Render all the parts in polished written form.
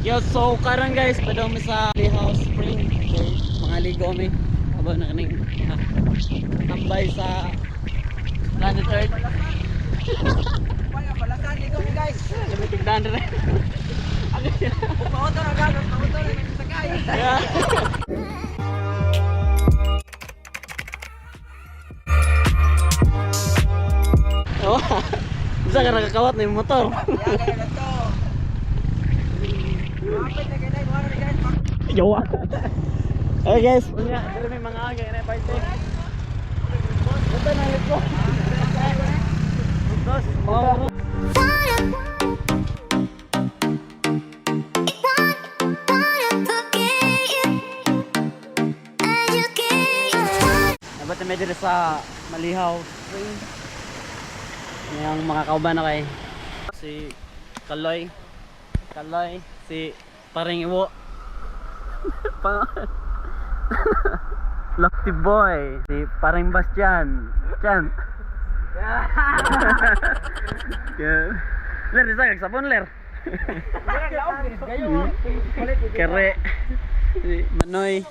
Yo, so karon guys, padaw mi sa House Spring. Okay, mga ligo mi. Aba na kaning mga tambay sa planet Earth. Wala balasan ligo mi guys. Limited dan rin. Pauto na gagawin, pauto na may sakay. Yeah. Oh, bisa ka nakakawat na yung motor. Ya kaya na to. Mapit na kay wala na guys. Yawa. Hey guys, unya, dili may mga aga ina parte. Ito na let's go. Dos, oh. Dapat na diri sa Malihaw Spring. Yang mga kauban na kay si Kaloy. Kaloy, si Paring Iwo. Lofty Boy, si Paring Bastian. Chan. Yeah. Ler, isa kag sabon ler. Kere. Si Manoy.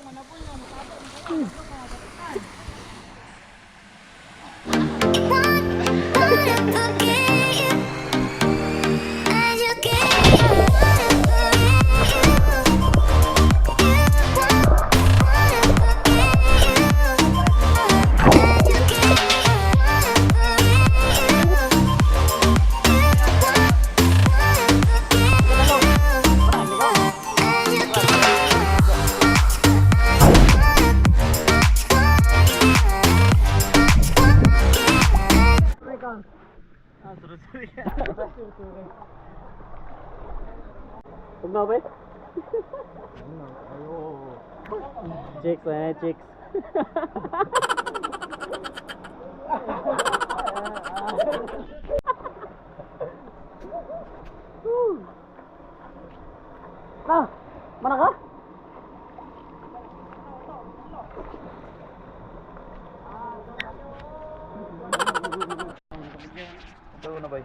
Ah, sorry, sorry. Huwag na ba? Chicks, eh, chicks. Ah, mana ka? Ito na bay.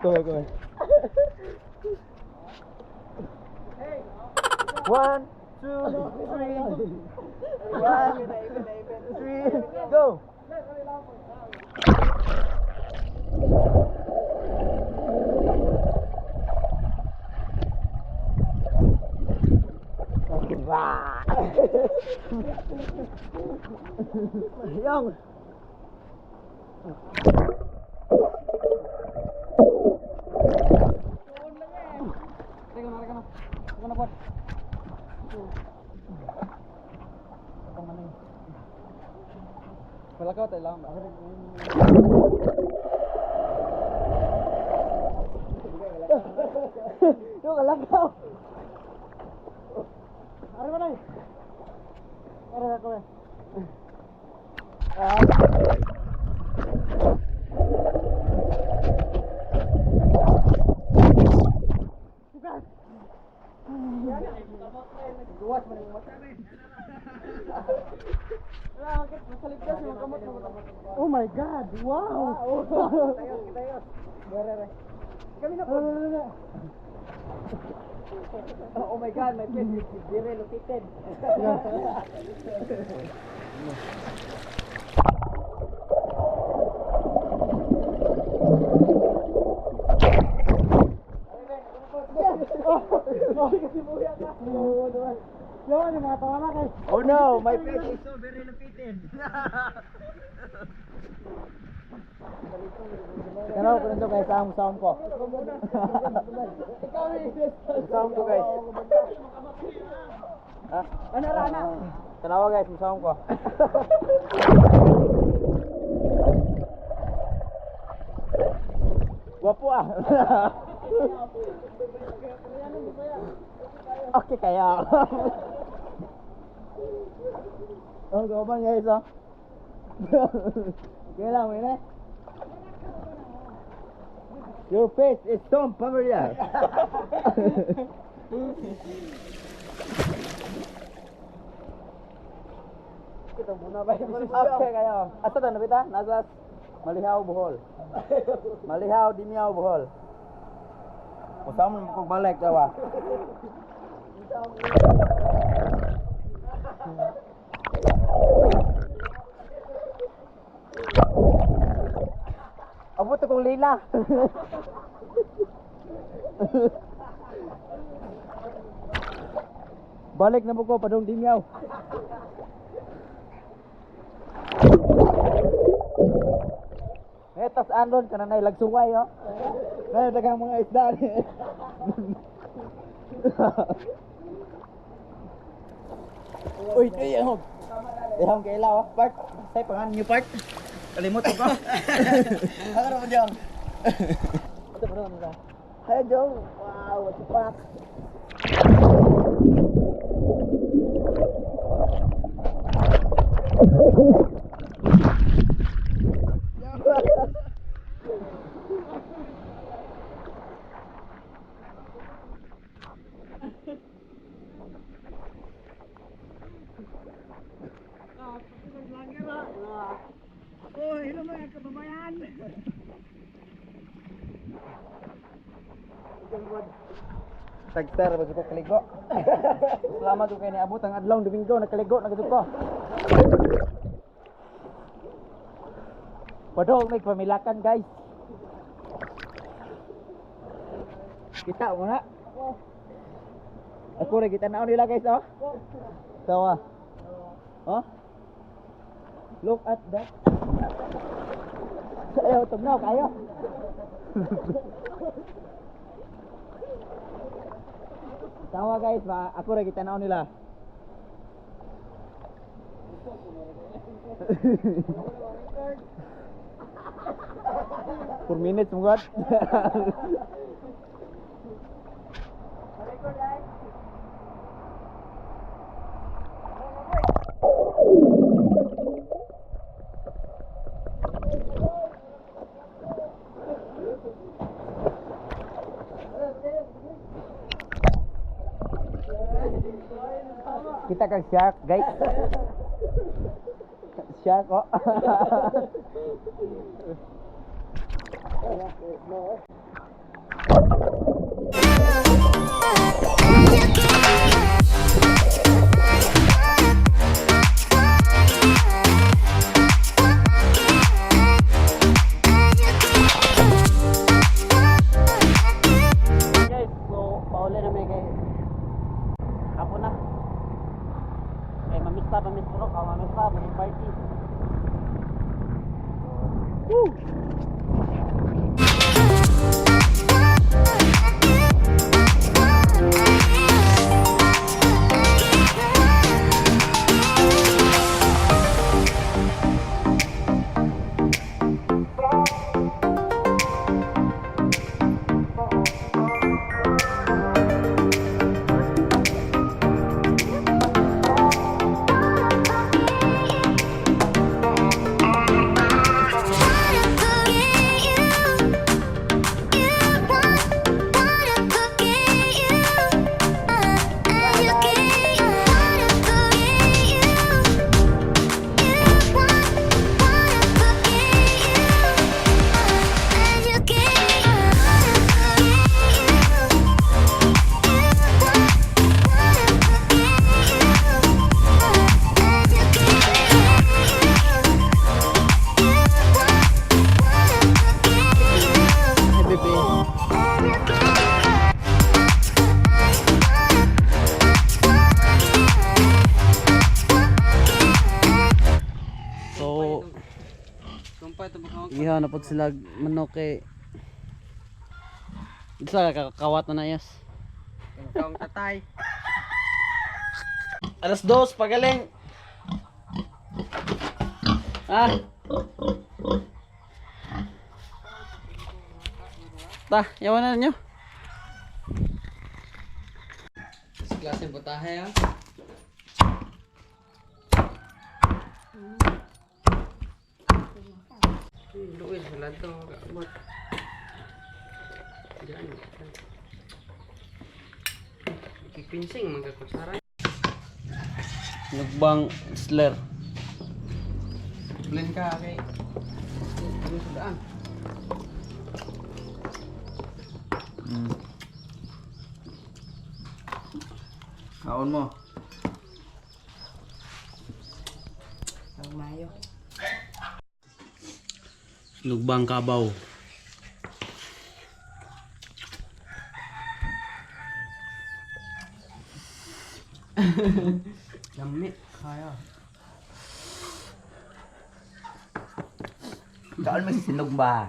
Go, go. One, two, three. One, three, go. Yang. Teka na, teka na. Teka na, bot. Wala ka tayo lang. Yo, kalakaw. Ari ba na? Ari na ko eh. Ah. Oh my God! Wow! Kami na po. Oh my God, my face is very located. Oh no, my face is so very located. Tanaw ko nito guys, ang sound ko. Sound ko guys. Ha? Ano ra na? Tanawa guys, sound ko. Gwapo ah. Okay kaya. Oh, kauban guys oh. Okay lang, okay na. Your face is so familiar. Okay kayo. Asa ta nabita? Nasa Malihaw, Bohol. Malihaw, Dimiaw, Bohol. Usama mo kog balik daw ah. Abot akong lila. Balik na mo ko padung Dimiaw. Eh, tas andon ka na nay lagsuway oh. Nay daghang mga isda ni. Uy, uy, ahog. Ihong kay ilaw, oh. Part. Say pangan new part. Kalimot ko. Ano mo diyan? Ito bro, ano ba? Hi, Jong. Wow, what the fuck? Oh, hello mga kababayan. Tagter ba ko kaligo. Salamat ko kay niabot ang adlaw Domingo nakaligo na gud ko. Padong may pamilakan guys. Kita mo na. Ako ra kita naon nila guys oh. Tawa. Oh. Look at that. Ayaw, tugnaw kayo. Tawa guys, ba ako ra kita naon nila. 4 minutes mo God. Kita kang shark, guys. Shark oh. Guys, so pauli na may kay hapon na. Kay mamista, mamista bro, ka mamista, may party. Woo! Hi, baby. So, iha na pod sila manok kay isa ka kawat na nayas. Ikaw ang tatay. 2:00 pagaling. Ah. Ta, yawan na ninyo. Klase botahe ah. Luis, wala to. Kaabot. Diyan. Kikinsing, magkakutsara. Nagbang sler. Blend ka kay. Ano sa daan? Kaon mo. Ang mayo. Lugbang kabaw. Lami. Kaya. Kaon mo sinugba.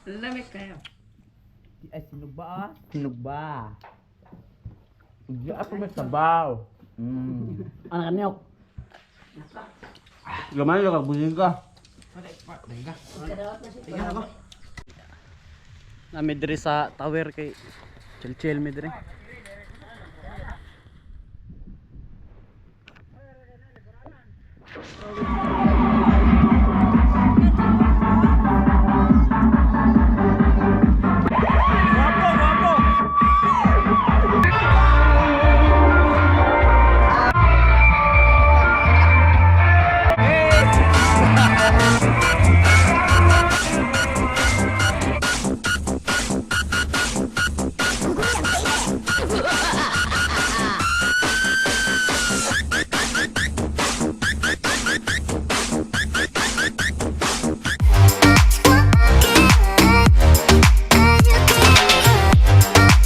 Lami kaya. Ay, sinugba ah. Sinugba. Hindi ako may sabaw. Ano kanyok? Gamay lang kag busing ka. Nami diri sa tower kay chill chill mi diri.